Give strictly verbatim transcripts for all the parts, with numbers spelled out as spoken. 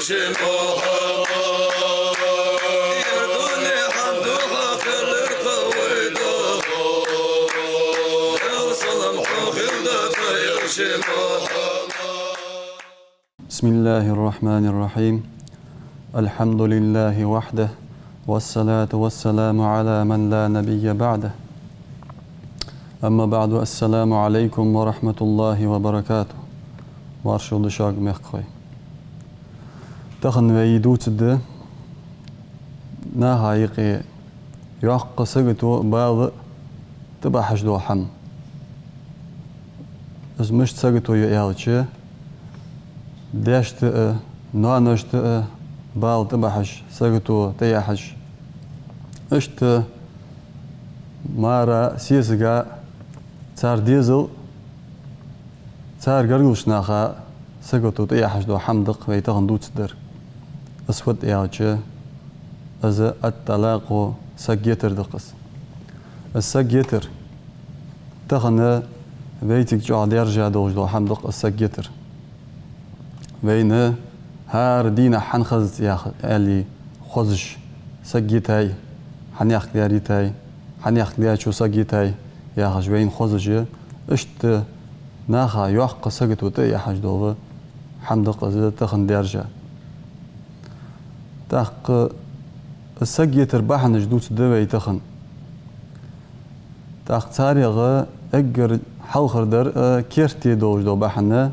بسم الله الرحمن الرحيم. الحمد لله وحده، والصلاة والسلام على من لا نبي بعده. أما بعد، السلام عليكم ورحمة الله وبركاته. Маршал да шуга, мехкахой. Тахан вай дувцаргда наха юкъе йоккха сагото, бала тӀабахьаш дола хӀама. Из мишта сагото я аьлча, даьшта а, ноаношта а бала тӀабахьаш, сагото тӀаяхьаш. Иштта мара, сесага, цар дезал, цар гаргарча наха сагото тӀаяхьаш дола хӀама да-кх вай тахан дувцаргдар. Из фуд аьлча, из الطلاق, саг йитар да-кх из. Из саг йитар. Тахан вайцига чӀоагӀа даьржа долаш дола хӀама да-кх из саг йитар. Вайна хӀара дийнахьа хӀана хезац яха аьле хозаш, саг йитай, хьанехк даьр йитай, хьанехк даьчо саг йитай яхаш вайна хозаш, иштта наха йоккха сагото тӀаяхьаш дола хӀама да-кх из тахан даьржа. ТӀаккха саг йитара бахьанаш дувцаргда вай тахан. ТӀаккха царех эггара хьалхардар а, керте долаш дола бахьан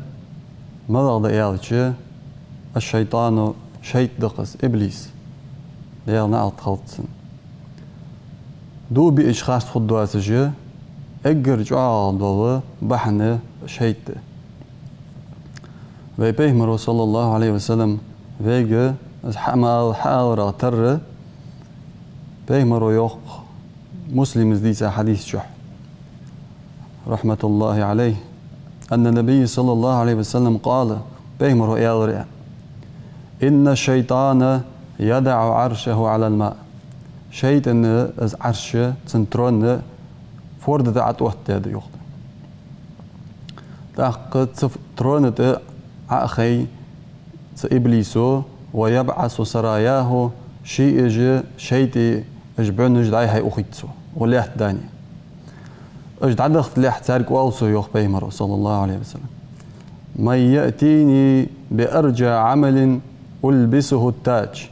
малагӀа да аьлча, الشيطان, шайтӀа да-кх из, иблис. Даьла наӀалт хилда цунна. Дув биача харц хургдоацаш, эггара чӀоагӀагӀа дола бахьан шайтӀа да. Вай Пайхамаро, صلى الله عليه وسلم, вайга из хӀама ала, хьааларах тарра, Пайхамаро йоах, Муслима дийца хьадиса чу, رحمة الله عليه, أن النبي صلى الله عليه وسلم قال, Пайхамаро аьлар: إن الشيطان يضع عرشه على الماء. ШайтӀа из Ӏарш, цун трон форда тӀа тӀаоттадаьд, йоах. ТӀаккха цу трона тӀа Ӏо а хай цу иблисо, ويبعث سراياه, ший уж шайтӀий уж бӀунаш дӀай-хьай ухийт цо, укх лаьтта дани. Уж дӀадахийта лаьхьа царга оал цо, йоах Пайхамаро, صلى الله عليه وسلم: من يأتيني بأرجى عمل ألبسه التاج.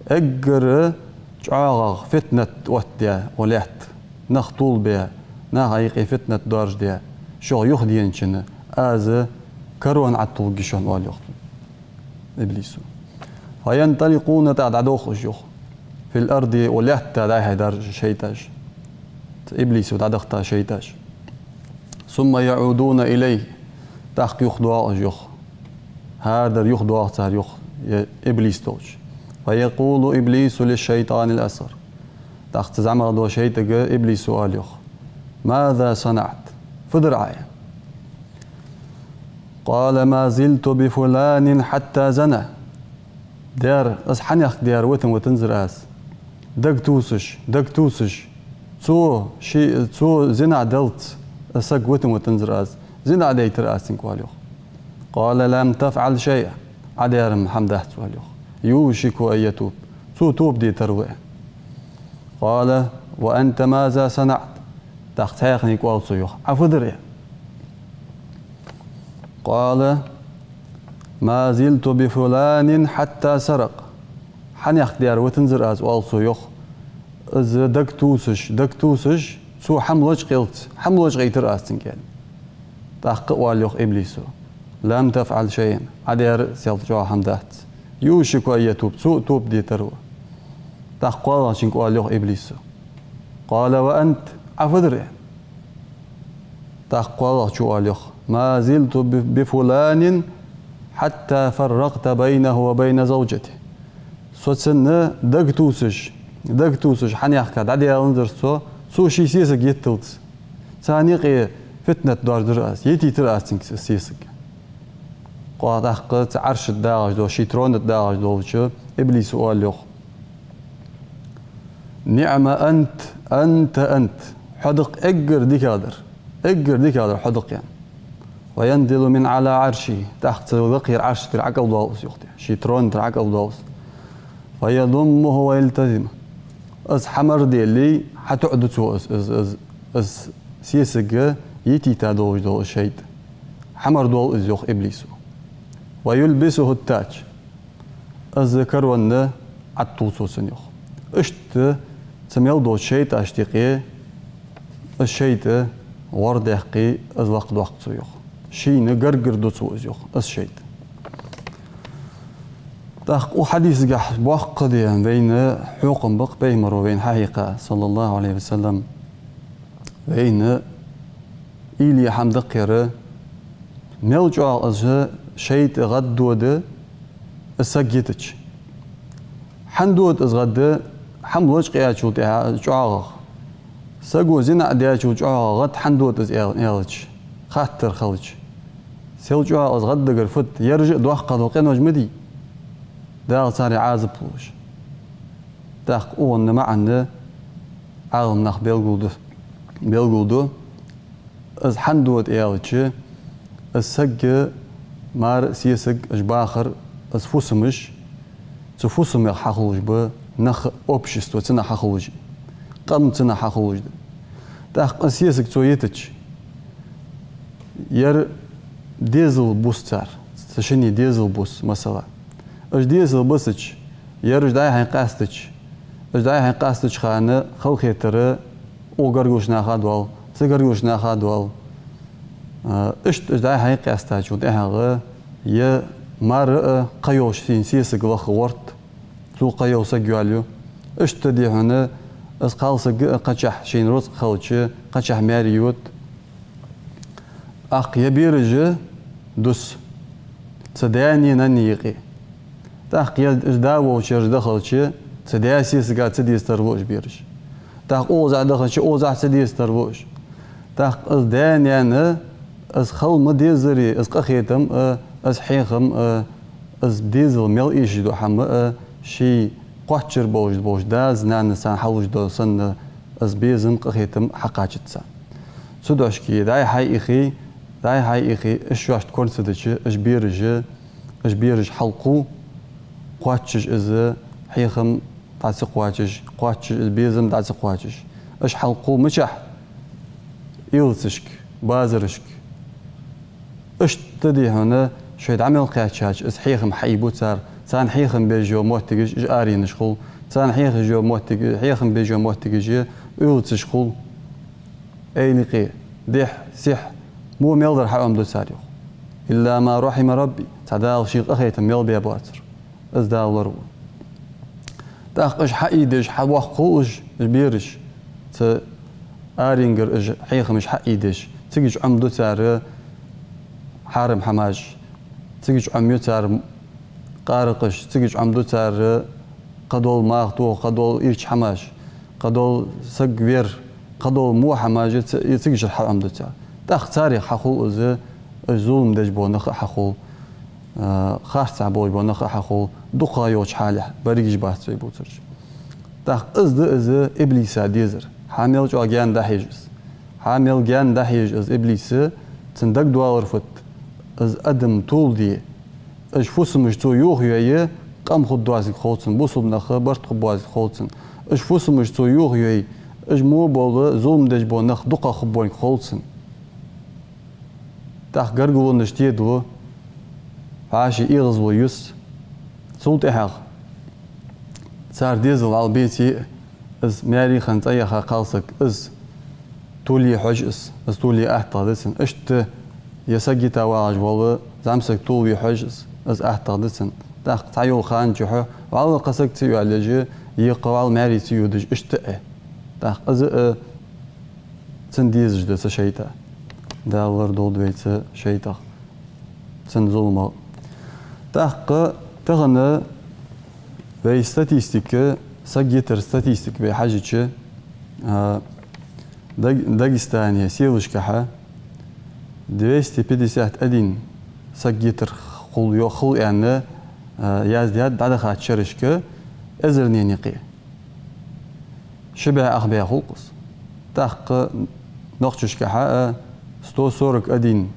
Эггара чӀоагӀагӀа фитнат оттадаь укх лаьтта, нах тувлабаь, наха юкъе фитнат доаржадаь, шух юхаденачунна аз корона Ӏотулларгья шоана, оал, йоах иблисо. فينطلقون, тӀаккха дӀадолх уж, йоах, في الأرض, укх лаьтта дӀай-хьай даржа шайтӀаш, цу иблисо дӀадахийта шайтӀаш. ثم يعودون إليه, тӀаккха юхадоагӀа уж, йоах. ХӀара дар юхадоагӀа цар, йоах, е иблис долча. فيقول إبليس للشيطان الأصغر. ТӀаккха цу зӀамагӀа долча шайтӀага иблисо оал, йоах: ماذا صنعت؟ Фу дир Ӏа? قال: ما زلت بفلان حتى زنى. Даьр, из хьанехк даьр витан-витанзар аз. Дагатувсаш, дагатувсаш, цо ши-, цо зина даллалца из саг витан-витанзар аз. Зина дайтар аз цунга, оал, йоах. قال: لم تفعل شيئا. Ӏа даьр-м хӀама дац, оал, йоах. يوشك أن يتوب. Цо тоба де тара ва. قال: وأنت ماذا صنعت؟ ТӀаккха цхьаькханега оал цо, йоах: Ӏа фу дир? قال: ما زلت بفلان حتى سرق. Хьанехк даьр витанзар аз, оал цо, йоах, из дагатувсаш, дагатувсаш, цо хӀама лочкъаеллалца, хӀама лочкъаяйтар аз цунга, аьнна. ТӀаккха оал, йоах, иблисо: لم تفعل شيئا. Ӏа даьр селта чӀоагӀа хӀама дац. يوشك أن يتوب. Цо а тоба де тара ва. ТӀаккха кхоалагӀчунга оал, йоах, иблисо: قال: وأنت؟ Ӏа фу дир? ТӀаккха кхоалагӀчо оал, йоах: ما زلت ب-، بفلان حتى فرقت بينه وبين زوجته. Со цунна дагатувсаш, дагатувсаш, хьанехк дӀадаьланзар со, цо ший сесаг йитталца. Царна юкъе фитнат доаржадир аз, йитийтар аз цунга сесаг. Кхо-, тӀаккха цу Ӏарша тӀа дагӀаш дола, ший трона тӀа дагӀаш долча иблисо оал, йоах: نعم أنت، أنت، أنت. Хьо да-кх эггара дикагӀдар, эггара дикагӀдар хьо да-кх, аьнна. «وينزل من على عرشه», тӀаккха цу лакхера Ӏарш тӀара ӀокӀалдоал из, йоах, тӀехьа ший трона тӀара ӀокӀалдоал из. «فيضمه ويلتزمه». Из хьамара делий, хьатоӀаду цо из, из, из, из сесаг йитийта долаш дола из шайтӀа. Хьамара доал из, йоах, иблисо. «ويلبسه التاج». Из корона Ӏоттаду цо цунна, йоах. Иштта цу мел долча шайтӀашта юкъе из шайтӀа гӀор даьккхе, из лакхдоаккх цо, йоах. Шийна гаргара ду цо из, йоах, из шайтӀа. ТӀаккха укх хьадисагахь боккха ден вайна хьехам ба-кх, пайхамаро вайна хьахьекха, صلى الله عليه وسلم, вайна уйла е хӀама да-кх ер, мел чӀоагӀа из шайтӀа гӀаддода из саг йитача. ХӀана дода из гӀадда? ХӀама лочкъаяьчул тӀехьагӀа чӀоагӀагӀа, саго зина даьчул чӀоагӀагӀа гӀад хӀана дода из аьл-, аьлча, хаттар хилча. Сел чӀоагӀа из гӀаддагар фуд? Ераш а доккхагӀа дола къинош ма дий, Дала царех Ӏазап луш. ТӀаккха укхун маӀан Ӏаламнаха белгалду, белгалду. Из хӀана дода аьлча, из саг, мар а, сесаг а, уж бахар, из фусамаш, цу фусамех хьахулаш ба нах, общество цунах хьахулаш я, къам цунах хьахулаш да. ТӀаккха из сесаг цо йитача, ер дезал бус цар, цу шинне дезал бус, масала. Уж дезал бисача, ераш дӀай-хьай къаьстача, уж дӀай-хьай къаьстача хана халахетар укх гаргарча наха доал, цу гаргарча наха доал. А, иштта уж дӀай-хьай къаьстачул тӀехьагӀа е мар а кхыйолаш ший сесаг лаха гӀерт, цо кхыйола саг йоалаю. Иштта, дий хьона, из кхалсаг а кхычахьа шийна рузкъа хилча, кхычахьа маьре йода. ТӀаккха е бераш дус цу даьнеи наннеи юкъе. ТӀаккха е уж да волча ераш да хилча, цу даь сесага ца деза тарлу уж бераш. ТӀаккха укхазахьа да хилча, укхазахьа ца деза тарлу уж. ТӀаккха из даь-наьна из хила ма деззара, из къахетам а, из хьехам а, из дезал мел эшаш дола хӀама а ший кхоачара болаш, болаш дас-нанас царна хьалуш дола санна, из безам, къахетам хьакхачац царна. Цудухьа дӀай-хьай ихе, дӀай-хьай ихе, уж шоашта кора ца дича, уж бераш, уж бераш хьалкхув, кхоачаш из хьехам дӀа ца кхоачаш, кхоачаш из безам дӀа ца кхоачаш. Уж хьалкхув мичахьа? Улицашка, базарашка. Иштта, дий хьона, шоай дӀа мел кхаьчача, из хьехам хьаийбу цар. Царна хьехам беш йола моттигаш уж аренаш хул. Царна хьехам беш йола моттиг-, хьехам беш йола моттигаш улицаш хул. Эйла юкъе, дехьа, сехьа, во мел дар хьаӀомаду цар, йоах. «إلا ما رحم ربي», цхьа Дала ший къахетам мел бе боацар. Из Дала лораву. ТӀаккха уж хьаийдеш, хьавоаккхаш хул уж, уж бераш, цу аренгара уж хьехамаш хьаийдеш, цига Ӏомаду цар хьарам хӀамаш, цига Ӏомаю цар къаракъаш, цига Ӏомаду цар кхыдола маха тоха, кхыдола ирча хӀамаш, кхыдола саг вер, кхыдола во хӀамаш, ц-, цига хьаӀомаду цар. ТӀаккха царех хьахул из, уж зулам деш бола нах а хьахул, а, харцахьа болаш бола нах а хьахул, дукхагӀа йолча хьале берригаш бац вай бувцараш. ТӀаккха из да из иблиса дезар. Хьа мел чӀоагӀа гаьна дӀахьеж из. Хьа мел гаьна дӀахьеж из иблис, цун дагадоалар фуд? Из адам толаде, уж фусамаш цо йохайой, къам хургдоацилга хов цунна, бусалба нах барт хургбоацилга хов цунна. Уж фусамаш цо йохайой, уж мо бола зулам деш бола нах дукхагӀа хургболга хов цунна. ТӀаккха гаргалонаш тедалу, хьаьший эгӀазло юс. Цул тӀехьагӀа цар дезал вӀалла беце а, из маьре хинна цӀаяха кхалсаг, из тувлаве хьож из, из тувлаве аттагӀа да цунна. Иштта е саг йита вагӀаш вола зӀамсаг тувлаве хьож из, из аттагӀа да цунна. ТӀаккха цхьайола хана чухь вӀалла кхы саг ца йоалаеш, е кхы вӀалла маьре ца йодаш, иштта а. ТӀаккха из а цунна дезаш да цу шайтӀа. Дала лорадолда вай цу шайтӀах, цун зуламах. ТӀаккха тахан вай статистика, саг йитара статистика вай хьажача, а, Даг-, Дагестане селашкахьа двести пятьдесят один саг йитар хул, йо-, хул аьнна, а, яздаьд дӀадахача шерашка эзарнена юкъе. Ши бӀаь ах бӀаь хул-кх из. ТӀаккха нохчашкахьа а сто сорок один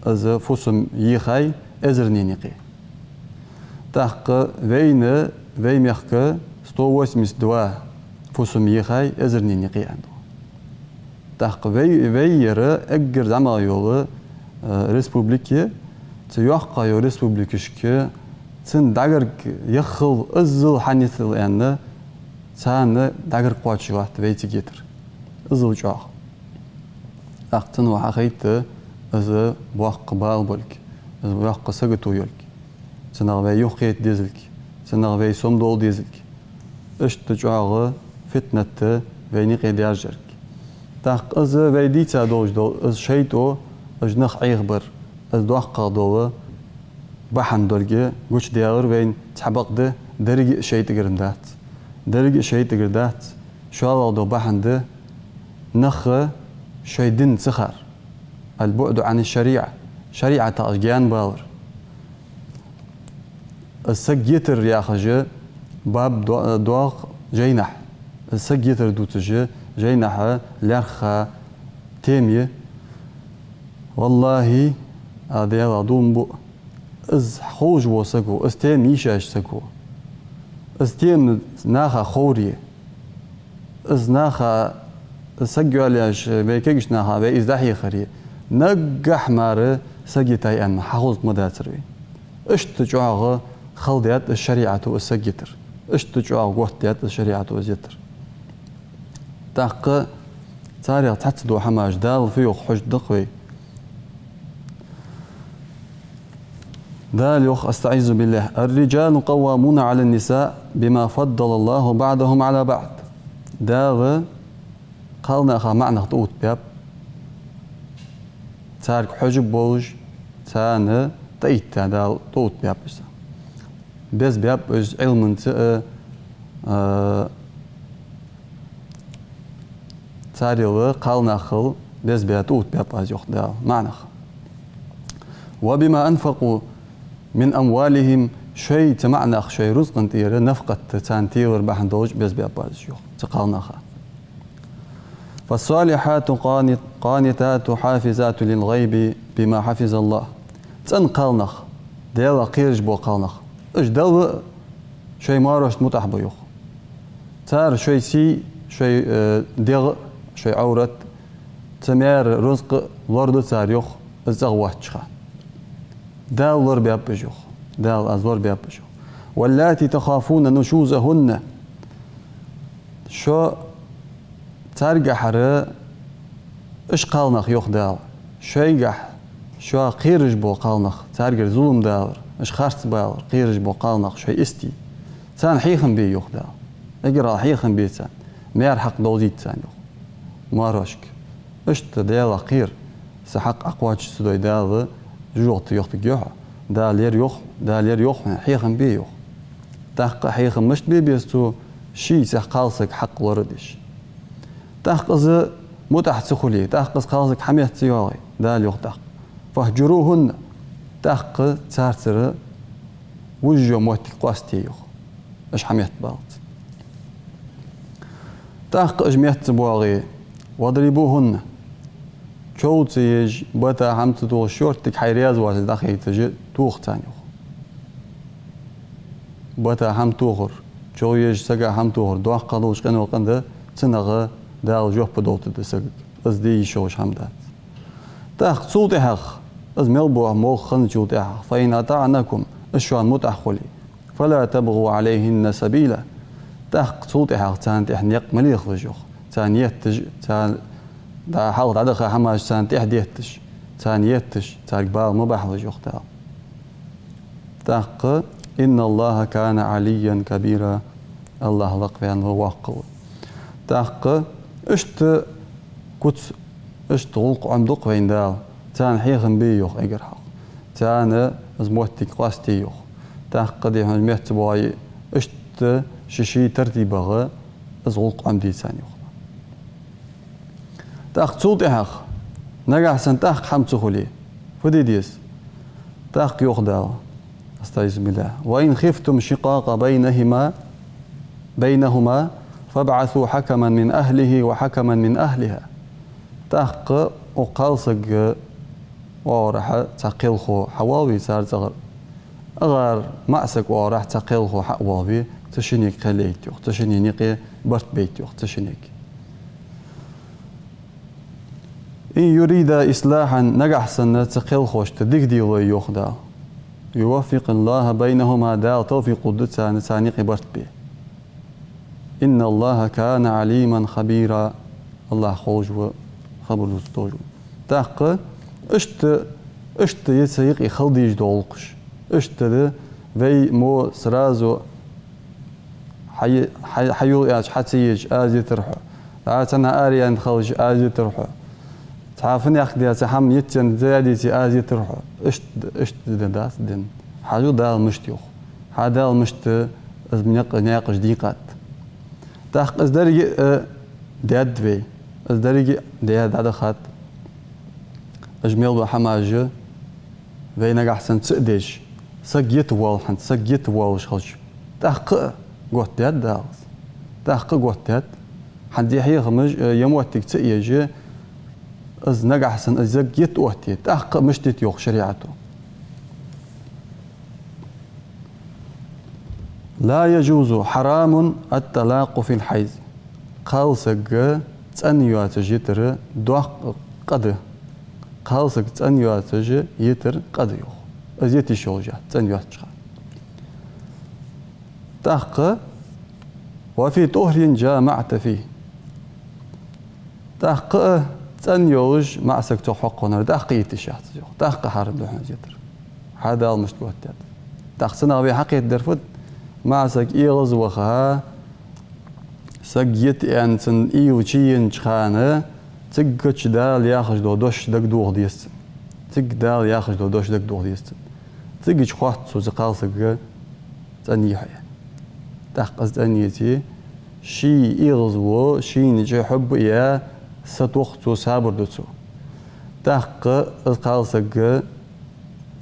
из фусам йийхай эзарнена юкъе. ТӀаккха вайна, вай мехка сто восемьдесят два фусам йийхай эзарнена юкъе аьнна. ТӀаккха вай, вай яр эггара зӀамагӀа йола, э, республика я, цу йоккхагӀа йолча республикашка цун дӀагарга яххал, иззал хьанийсал аьнна, царна дӀагарга кхоачаш латт вай цига йитар. Иззал чӀоагӀа. ТӀаккха цунах хьахайт из боккха бала болга, из боккха сагото йолга. Цунах вай юхакхета дезалга, цунах вай сомадовла дезалга. Иштта чӀоагӀа фитнат вайна юкъе даьржарг. ТӀаккха из вай дийца долаш дола, из шайтӀо, уж нах Ӏехабар, из доккхагӀа дола бахьан долга гучадаьлар вайна цхьабакъда деррига а шайтӀагара дац. Деррига а шайтӀагара дац. ШоллагӀа дола бахьан да нах шоай дин ца хар. البعد عن الشريعة. ШарӀатах уж гаьнабалар. Из саг йитар яхаш баб до-, доагӀа жайнашка. Из саг йитар дувцаш жайнашка лаьрххӀа тема я. ВаллахӀи, аз Даьлах дув буъ, из ховш вола саго, из тема йийшача саго, из тема наха ховре, из наха, из саг йоалаяьча вай кагийча наха вай из дӀахьехаре, наггахьа мара саг йитай аьнна хьахозаш ма дацар вай. Иштта чӀоагӀа хала даьд из шарӀато из саг йитар. Иштта чӀоагӀа готта даьд из шарӀато из йитар. ТӀаккха царех цхьацца дола хӀамаш Дала фу йоах хьожаргда-кх вай. Дала йоах, أستعيذ بالله: الرجال قوامون على النساء بما فضل الله بعضهم على بعض. Дала кхалнаха маӀа нах тӀаоттабаьб, царга хьожаргба болаш, царна тӀаитта Дала тӀаоттабаьб уж. Безабаьб уж Ӏилманца а, а, царел кхалнахал безабаь тӀаоттабаьб аз, йоах Дала, маӀа нах. وبما أنفقوا من أموالهم, шоай, цу маӀа наха шоай рузкъан тӀера нафакъат, царна телар бахьан долаш безабаьб аз уж, йоах, цу кхалнаха. فالصالحات قانت-، قانتات حافظات للغيب بما حفظ الله. ЦӀена кхалнах, Даьлах кхераш бола кхалнах, уж Далла а, шоай марашта а мутӀахьа ба, йоах. Цар шоай сий, шоай, э, дегӀ, шоай Ӏоврат, цу маьра рузкъа лораду цар, йоах, из цӀагӀа воацача хана. Дала лорабаьб уж, йоах. Дала аз лорабаьб уж, йоах. واللاتي تخافون نشوزهن. Шо царгахьара, уж кхалнах, йоах Дала, шоайгахьа, шо кхераш бола кхалнах, царгара зулам далар, уж харцбалар кхераш бола кхалнах шоай истий, царна хьехам бе, йоах Дала. Эггара хьехам бе царна, маьра хьакъ довзийта царна, йоах, марашка. Иштта Даьлах кхера, са хьакъ Ӏокхоачаш ца дой Дала, жожагӀате йохтаргья хьо. Дала ер йоах, Дала ер йоах хьона, хьехам бе, йоах. ТӀаккха хьехам мишта бе беза цо, ший цхьа кхалсага хьакъ лорадеш? ТӀаккха из мутӀахьа ца хуле, тӀаккха из кхалсаг хьаметтаца йоагӀе, Дала йоах тӀаккха: فاهجروهن. ТӀаккха царцара вужаш йола моттиг къоастае, йоах, уж хьаметтабаллалца. ТӀаккха уж меттаца боагӀе: واضربوهن. Чов ца еш, бата, хӀама ца тохаш, шортига хьай раьза воацилга дӀахайташ тоха царна, йоах. Бата хӀама тохар, чов еш, сага хӀама тохар доккха долча къиноех къа да, цунах Дала жоп далийтаргда сагага. Из де йиш йолаш хӀама дац. ТӀаккха цул тӀехьагӀа, из мел бола молха хинначул тӀехьагӀа, فإن أطعنكم, уж шоана мутӀахьа хуле, فلا تبغوا عليهن سبيلا. ТӀаккха цул тӀехьагӀа царна тӀехьа никъ ма лехалаш, йоах. Царна етташ, царна дӀа-хьалха дӀадаха хӀамаш царна тӀехьа детташ, царна етташ, царга бала ма бахьалаш, йоах Дала. ТӀаккха: إن الله كان عليا كبيرا. АллахӀ лакхваьнна ва, воккха ва. ТӀаккха иштта куц, иштта гӀулакх Ӏомаду-кх вайна Дала. Царна хьехам бе, йоах, эггара хьалха. Царна из моттиг къоастае, йоах. ТӀаккха, дий хьона, меттаца боагӀе, иштта ший-ший тартибах из гӀулакх Ӏомаде царна, йоах. ТӀаккха цул тӀехьагӀа, нагахьа санна тӀаккха хӀама ца хуле, фу де деза? ТӀаккха йоах Дала, أستعيذ بالله: وإن خفتم شقاق بينهما، بينهما فابعثوا حكما من أهله وحكما من أهلها. ТӀаккха укх кхалсага оагӀорахьа цхьа кхелхо хьавоалаве цар цӀагӀара, агӀар маӀа саг оагӀорахьа цхьа кхелхо хьа а воалаве, цу шиннега кхел яйта йоах, цу шинне юкъе барт байта йоах, цу шиннега. إن يريدا إصلاحا, нагахьа санна цу кхелхошта дика де лой, йоах Дала, يوفق الله بينهما, Дала тавфикъ лургда царна, царна юкъе барт бе. إن الله كان عليما خبيرا. АллахӀ ховш ва, хабар дувца товш ва. ТӀаккха иштта, иштта я цу юкъе хила дезаш дола гӀулакхаш. Иштта да вай мо сразу хьай-, хьай-, хьайола аьлча хьа ца езаш аз йитар хьо. ДӀа цхьаннахьа араяьнна хилча аз йитар хьо. Цхьа фуннахь даь цхьа хӀама йицъенна даь дийце аз йитар хьо. Иштта, иштта дац дин. Хьажал Дала мишта йоах. Хьажал Дала мишта из никъ-, никъаш дийкъад. ТӀаккха из деррига а даьд вай. Из деррига а даь дӀадахад. Уж мел дола хӀамаш вай нагахьа санна ца а деш, саг йита воалл хӀанз, саг йита воаллаш хилча, тӀаккха а готта даьд Дала из. ТӀаккха а готта даьд. ХӀанз е хьехамаш, э, е моттиг ца еш, из нагахьа санна из саг йита отте, тӀаккха а мишта йита йоах шариӀато. لا يجوز, حرام, الطلاق في الحيض. Кхалсаг цӀена йоацаш йитар доккха къа да. Кхалсаг цӀена йоацаш йитар къа да йоах. Из йита йиш йолаш яц, цӀена йоацача хана. ТӀаккха وفي طهر جامعت فيه. ТӀаккха а цӀена йолаш маӀа саг цох хьокхавеннар, тӀаккха а йита йиш яц йоах. ТӀаккха а хьарам да хьона из йитар. Хьажал Дала мишта готта даьд. ТӀаккха цунах вай хьакхетадар фуд? МаӀа саг эгӀазваха, саг йита аьнна цунна уйла чуенача хана, цигга чу Дала яхаш дола дош дагадоха деза цунна. Цигга Дала яхаш дола дош дагадоха деза цунна. Цигга чу хоатт цо, цу кхалсага цӀена йий хьо. ТӀаккха из цӀена еце, ший эгӀазло шийна чу хьоб а яь, сатох цо, сабар ду цо. ТӀаккха из кхалсаг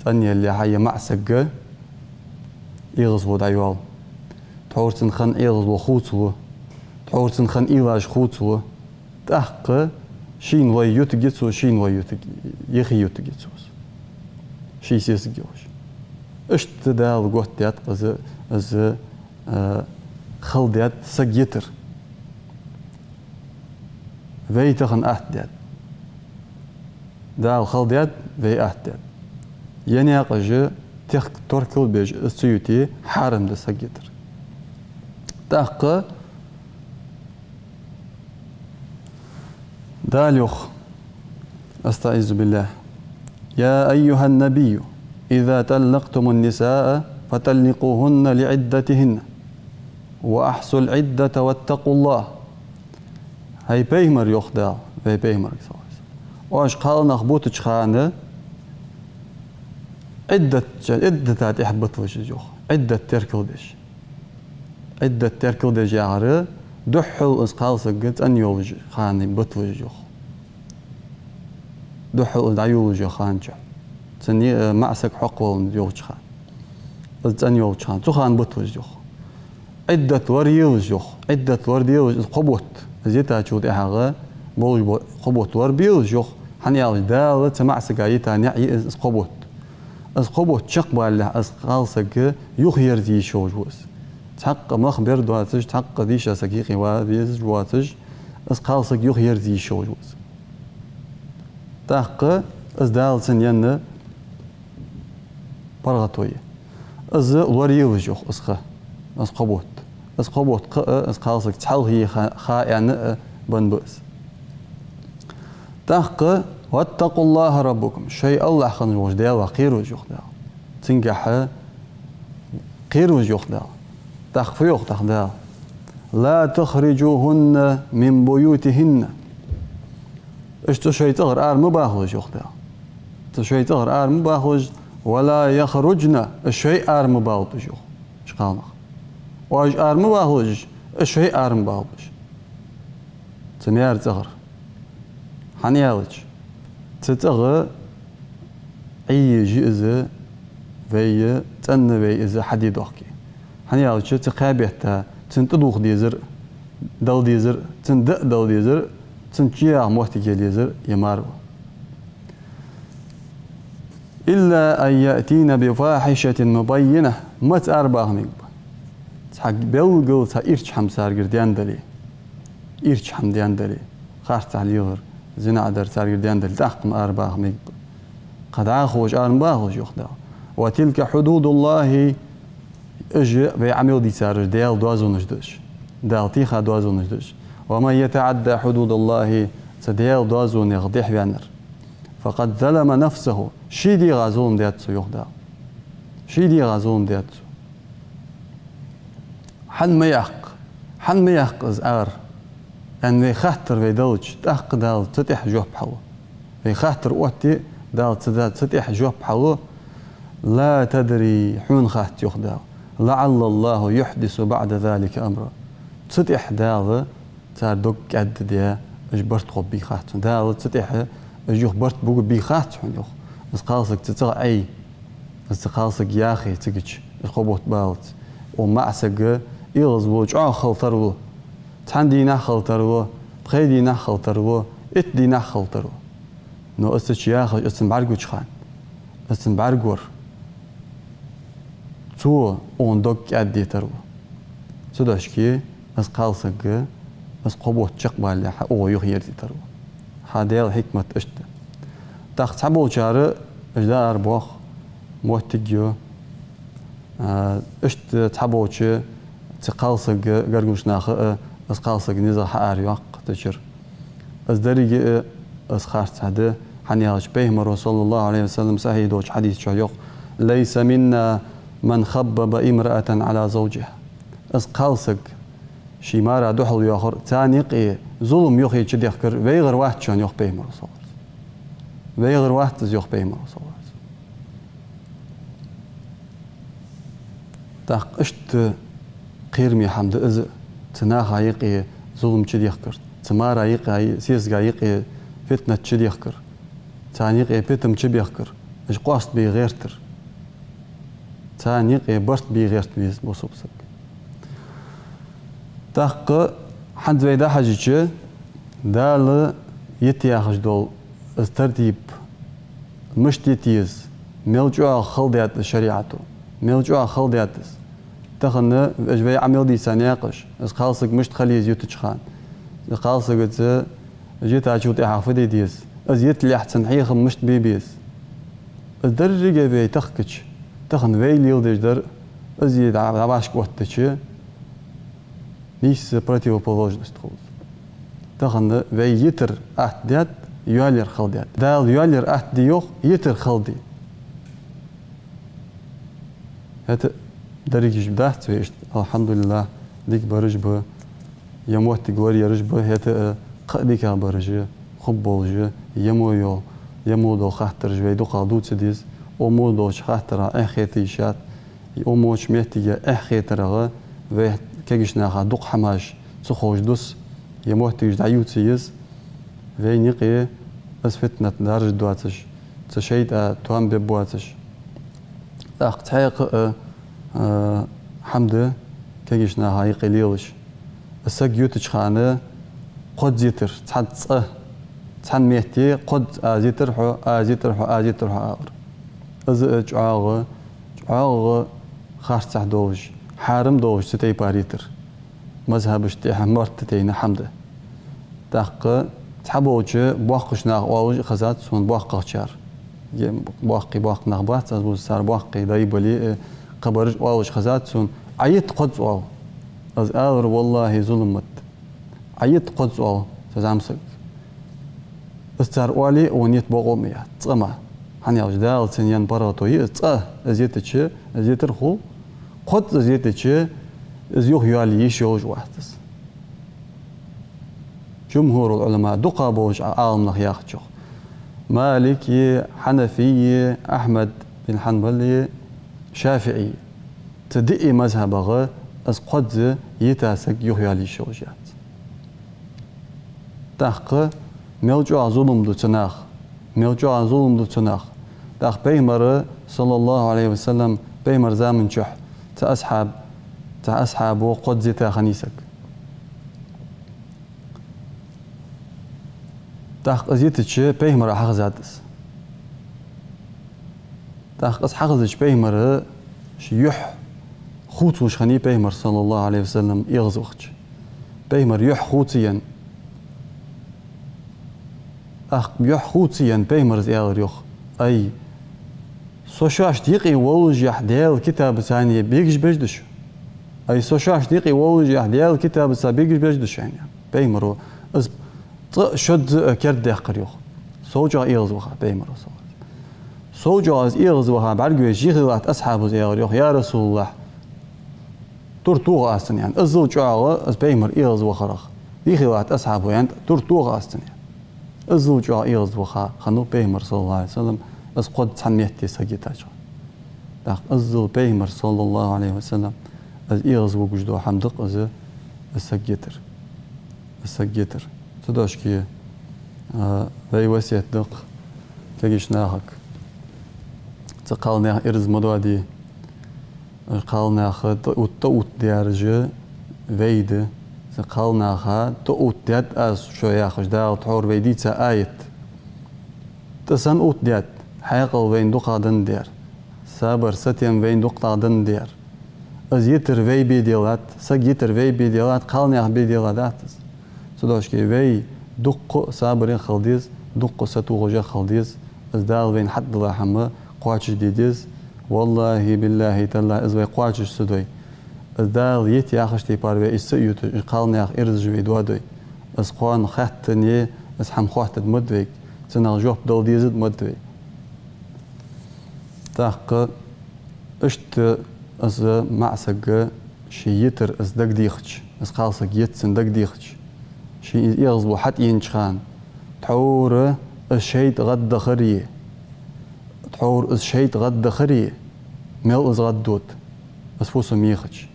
цӀена ялалехьа, е маӀа саг эгӀазло дӀайоал. Тхьовра цун хинна эгӀазло хувцалу. Тхьовра цун хинна уйлаш хувцалу. ТӀаккха шийна лой ютаргья цо, шийна лой ютарг-, юхе ютаргья цо из. Ший сесаг йолаш. Иштта Дала готта даьд-кх из, из, а, хала даьд саг йитар. Вай тахан атта даьд. Дала хала даьд, вай атта даьд. Е наькъаш тӀехк-, теркал беш из ца юте, хьарам да саг йитар. ТӀаккха Дала йоах, أستعيذ بالله: يا أيها النبي إذا طلقتم النساء فطلقوهن لعدتهن وأحصوا العدة واتقوا الله. ХӀай пайхамар, йоах Дала, вай пайхамарга, саллаллахӀу ӀалайхӀи ва саллам, оаш кхалнах бутача хана Ӏиддат, Ӏиддата тӀехьа буталаш из, йоах. Ӏиддат теркал деш. Ӏиддат теркал деш яхар духхьал из кхалсаг цӀена йолча хана буталаш из, йоах. Духхьал из дӀайолалуш йола хана чу. Цунна, э, маӀа саг хьокхавалале йолча хана. Из цӀена йолча хана. Цу хана буталаш из, йоах. Ӏиддат лораелаш, йоах. Ӏиддат лораделаш из кхо бутт. Из йитачул тӀехьагӀа болаш бола кхо бутт лорабелаш, йоах. ХӀана аьлча Дала цу маӀа сага йита ниӀ я из, из кхо бутт. Из кхо бутт чакхбалалехь из кхалсаг юхаерза йиш йолаш ва из. Цхьаккха мах бер доацаш, цхьаккха дийша саг юкъе ва везаш воацаш, из кхалсаг юхаерза йиш йолаш ва из. ТӀаккха из Дала цунна енна паргӀато я. Из лораелаш, йоах, из ха, из кхо бутт. Из кхо бутт кхы а из кхалсаг цхьалха ха, ха аьнна а бенна ба из. ТӀаккха: واتقوا الله ربكم, шоай АллахӀ хинна волча Даьлах кхералаш, йоах Дала. Цунгахьа кхералаш, йоах Дала. ТӀаккха фу йоах тӀаккха Дала? لا تخرجوهن من بيوتهن. Уж цу шоай цӀагӀара ара ма бахалаш, йоах Дала. Цу шоай цӀагӀара ара ма бахалаш, ولا يخرجن, уж шоай ара ма балалба уж, йоах, уж кхалнах. Оаш ара ма бахалаш, уж шоай ара ма балалба уж цу маьра цӀагӀара. ХӀана аьлча, цу цӀагӀа Ӏе еза я из, вай, цӀена вай из хьаде дохке. ХӀана аьлча, цу кхаь бетта цунна тӀадувха дезар, дала дезар, цунна даа дала дезар, цунна чуяха моттиг яла езар ер мар ва. إلا أن يأتين بفاحشة مبينة. Маца арабаха мегаргба? Цхьа белгала цхьа ирча хӀама царгара даьнна дале, ирча хӀама даьнна дале, харцахьа лелар, зина дар царгара даьнна дале, тӀаккха ма арабаха мегаргба. Кхы дӀахо уж ара ма бахалаш, йоах Дала. وتلك حدود الله. Уж вай Ӏамал дийцараш Даьла доазонаш да уж. Дала тийха доазонаш да уж. ومن يتعد حدود الله, цу Даьла доазонех дехьаваьннар, فقد ظلم نفسه, ший дегӀа зулам даьд цо, йоах Дала. Ший дегӀа зулам даьд цо. Хьан ма яккха, хьан ма яккха из ара, аьнна вай хаттар вай делча, тӀаккха Дала цу тӀехьа жоп хьалу. Вай хаттар оттаде, Дала цу, цу тӀехьа жоп хьалу. لا تدري, хьона хац, йоах Дала. لعل الله يحدث بعد ذلك أمرا. Цу тӀехьа Дала цар дог кӀаьдде, уж барт хургбий хац хьона. Дала цу тӀехьа уж юха барт бугбий хац хьона, йоах. Из кхалсаг цу цӀагӀа Ӏе, из цу кхалсага яхе цигача, из кхо бутт баллалца. Укх маӀа сага эгӀазло чӀоагӀа хила тарлу. Цхьан дийнахьа хила тарлу, пхе дийнахьа хила тарлу, итт дийнахьа хила тарлу. Но из цу чу яхаш, из цунна бӀаргагуча хана, из цунна бӀаргагор, цо укхун дог кӀаьдде тарлу. Цу дешаца из кхалсаг, из кхо бутт чакхбалалехьа, укхо юхаерзе тарлу. Хьа Даьла хьикмат иштта. ТӀаккха цхьаболчар уж дӀаарабоах, моттиг я. А, иштта цхьаболча цу кхалсага гаргарча наха а, из кхалсаг низагӀа хьаарайоаккх цу чура. Из деррига а, из харцахьа да, хӀана аьлча Пайхамара, صلى الله عليه وسلم, сахьихь долча хьадиса чу йоах: ليس منا من خبب امرأة على زوجها. Из кхалсаг ший мара духьал йоахар, царна юкъе зулам юхе чудехкар вайгӀар вац шоана, йоах Пайхамара, صلى الله عليه وسلم. ВайгӀар вац из, йоах Пайхамара, صلى الله عليه وسلم. ТӀаккха иштта кхераме хӀама да из, цу наха юкъе зулам чудехкар, цу мара юкъе, сесага юкъе фитнат чудехкар, царна юкъе питам чубехкар, уж къоастабе гӀертар, царна юкъе барт бе гӀерта веза бусалба саг. ТӀаккха хӀанз вай дӀахьежача, Дала йита яхаш дола из тартиб мишта йита еза, мел чӀоагӀа хала даьд из шариӀато, мел чӀоагӀа хала даьд из. Тахан уж вай Ӏамал дийца наькъаш, из кхалсаг мишта хила еза ютача хана, из кхалсагаца йитачул тӀехьагӀа фу де деза, из йиталехь цун хьехам мишта бе беза. Из деррига вай тахкача, тахан вай леладеш дар, из дӀа-, дӀавашка оттача, нийсса противоположность хул из. Тахан вай йитар атта даьд, йоалаяр хала даьд. Дала йоалаяр атта де йоах, йитар хала де. ХӀаьта деррига уж дац вай иштта, алхьамдулиллахӀ, дика бараш ба, е моттиг лораяьраш ба, хӀаьта а кхы а дикагӀа бараш, хургболаш, е мо йола, е мо дола хаттараш вай дукха дувца деза, е мо долча хаттарах эхь хета йиш яц, е мо долча моттиге эхь хетарах вай кагийча наха дукха хӀамаш ца ховш дус, е моттигаш дӀаювца еза, вайна юкъе из фитнат даржа доацаш, цу шайтӀа тоам бергбоацаш. ТӀаккха цхьаькха а, а, хӀама да кагийча наха юкъе лелаш. Из саг ютача хана кхозза йитар, цхьан цӀа, цхьан метте кхозза: аз йитар хьо, аз йитар хьо, аз йитар хьо, алар. Из а чӀоагӀа, чӀоагӀа харцахьа долаш, хьарам долаш цу тайпара йитар мазхӀабашта тӀехьа марта тайна хӀама да. ТӀаккха цхьаболча боккхийча наха оалаш а хезад сона, боккхагӀчар. Е боккхий, боккха нах бац, аз бувцар боккхий дай бале а, кхыбараш оалаш хезад сона: «Ӏайита кхозза», — оал. Аз алар: «ВаллахӀи, зулам ма да. Ӏайита кхозза», — оал цу зӀамсага. Из цар оале а, цун ният бокъо ма яц, цкъа мара. ХӀана аьлча Дала цунна яь паргӀато я из, цкъа из йитача, из йитар хул, кхозза из йитача, из юха йоалае йиш йолаш вац из. Джумхурул-Ӏулама, дукха болча Ӏаламнаха яхачох: Малики, Хьанафи, Ахьмад бин Хьанбали, ШафиӀи. Цу диъ мазхӀабагӀа из кхозза йита саг юха йоалае йиш йолаш яц. ТӀаккха мел чӀоагӀа зулам ду цу наха, мел чӀоагӀа зулам ду цу наха. ТӀаккха Пайхамара, صلى الله عليه وسلم, Пайхамара заман чухь цхьа асхьаб, цхьа асхьабо кхозза йита хиннай саг. ТӀаккха из йитача Пайхамара хьахезад из. ТӀаккха из хьахезача, пайхамар ший юхь хувцалуш хиннай пайхамар, саллаллахӀу Ӏалайхи ва саллам, эгӀазвахача. Пайхамар юхь хувцаенна. ТӀаккха юхь хувцаенна пайхамара аьлар йоах: «Ай, со шоашта юкъе воллашехь Даьла китабаца бегаш беш да шо? Ай, со шоашта юкъе воллашехь Даьла китабаца бегаш беш да шо?» — аьнна. Пайхамара из цкъа а шозза а кердадаьккхар йоах. Сов чӀоагӀа эгӀазваха пайхамар, саллаллахӀу Ӏалайхи ва саллам. Сов чӀоагӀа из эгӀазваха бӀаргавайча, юхе латта асхьабаша аьлар йоах: «Я РасулаллахӀ, тур тоха аз цунна», — аьнна. Иззал чӀоагӀа из пайхамар эгӀазвахарах юхе латта асхьабаша аьннад: «Тур тоха аз цунна», — аьнна. Иззал чӀоагӀа эгӀазваха хиннав пайхамар, саллаллахӀу Ӏалайхи ва саллам, из кхозза цхьан метте саг йитача. ТӀаккха иззал пайхамар, саллаллахӀу Ӏалайхи ва саллам, из эгӀазвугаш дола хӀама да-кх из, из саг йитар. Из саг йитар. Цудухьа, а, вай васкет да-кх кагийча нахага. Цу кхалнаьха ираз ма доаде. Кхалнаха тӀа-, тӀаоттадаьраш вай да. Цу кхалнаха тӀаоттадаьд аз шо яхаш, Дала тхьовра вайна дийца аят. ТӀа санна оттадаьд, хьаькъал вайна дукхагӀа деннадар, сабар, сатем вайна дукхагӀа деннадар. Из йитар вай бе делад, саг йитар вай бе делад, кхалнаьха бе деладац из. Цудухьа вай дукха сабаре хила деза, дукха сатохаш хила деза, из Дала вайна хьатӀадилла хӀама кхоачашде деза. ВаллахӀи, биллахӀи, таллахӀи, из вай кхоачаш ца дой, из Дала йита яхача тайпара вай из ца йойташ, из кхалнаьха иразаш вай доадой, из кхоана хаьттане, из хӀама хоаттаргда ма да вайга, цунах жоп дала дезаргда ма да вай. ТӀаккха иштта из маӀа саг ший йитар из дагадехача, из кхалсаг йита цунна дагадехача, ший из эгӀазло хьатӀаенача хана, тхьовра из шайтӀа гӀаддахаре, тхьовра из шайтӀа гӀаддахаре, мел из гӀаддода, из фусам ехача.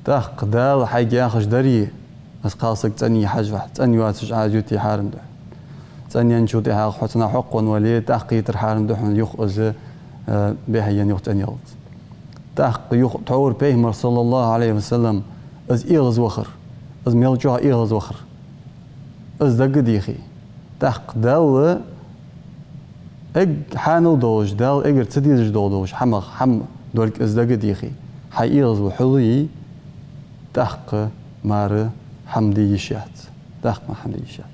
ТӀаккха Дала хьайга яхаш даре, из кхалсаг цӀена е хьажа вахь, цӀена йоацаш Ӏа из юте хьарам да хьона. ЦӀена енначул тӀехьагӀа хьо цунах хьокхавенна вале, тӀаккха йитар хьарам да хьона, юха из, э, бӀехъяйна юха цӀена яллалца. ТӀаккха юха тхьовра пайхамар, саллаллахӀу Ӏалайхи ва саллам, из эгӀазвахар, из мел чӀоагӀа эгӀазвахар, из дагадехе. ТӀаккха Далла эггара хьанал долаш, Далла эггара ца дезаш дола долаш хӀамах хӀама долга из дагадехе, хьай эгӀазло хьулъе, тӀаккха мара хӀама де йиш яц. ТӀаккха мара хӀама де йиш яц.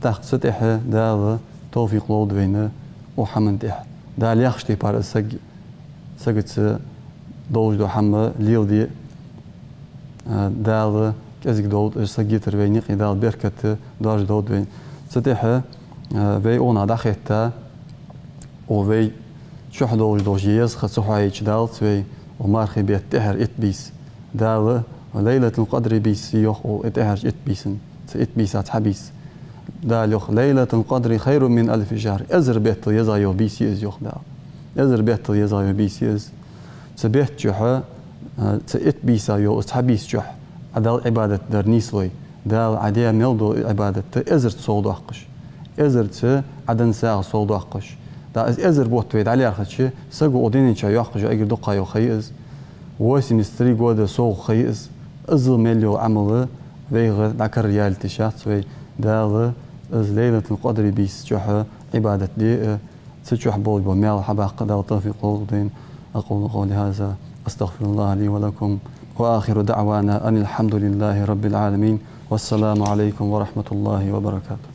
ТӀаккха цу тӀехьа Дала товфикъ лолда вайна укх хӀаман тӀехьа. Дала яхача тайпара из саг, сагаца долаш дола хӀама леладе, а, Дала кӀезига долда из саг йитар вайна юкъе, Дала беркат доаржадолда вайна. Цу тӀехьа, а, вай укханах дӀахетта, укх вай чухь долаш долча еза ха ца хьоахайича далац вай, укх мархий бетта тӀехьара итт бийса. Дала Лайлатул-Къадри бийса йоах укх тӀехьарча итт бийсан, цу итт бийсан цхьа бийса. Дала йоах: «Лайлатул-Къадри хайрун мин алфи шахӀр». Эзар беттал езагӀа йола бийса я из, йоах Дала. Эзар беттал езагӀа йола бийса я из. Цу бетта чухь, а, цу итт бийсан йолча из цхьа бийса чухь Ӏа Далла Ӏибадат дар нийслой, Дала Ӏа даь мел дола Ӏибадат эзарца совдоаккхаш, эзарца Ӏа денна сагӀа совдоаккхаш. ТӀаккха из эзар бутт вай дӀалаьрхӀача, саго укх дунен чу йоаккхаш йола эггара дукха йола ха я из. Восемьдесят три года совгӀа ха я из. Иззал мел йола Ӏамал вайга дӀакараяьлийта йиш яц вай. Дала из Лайлатул-Къадри бийса чухь Ӏибадат де а, цу чухь болаш бола маьл хьабаккха Дала товфикъ лолда вайна. أقول قولي هذا، أستغفر الله لي ولكم، وآخر دعوانا أن الحمد لله رب العالمين، والسلام عليكم ورحمة الله وبركاته.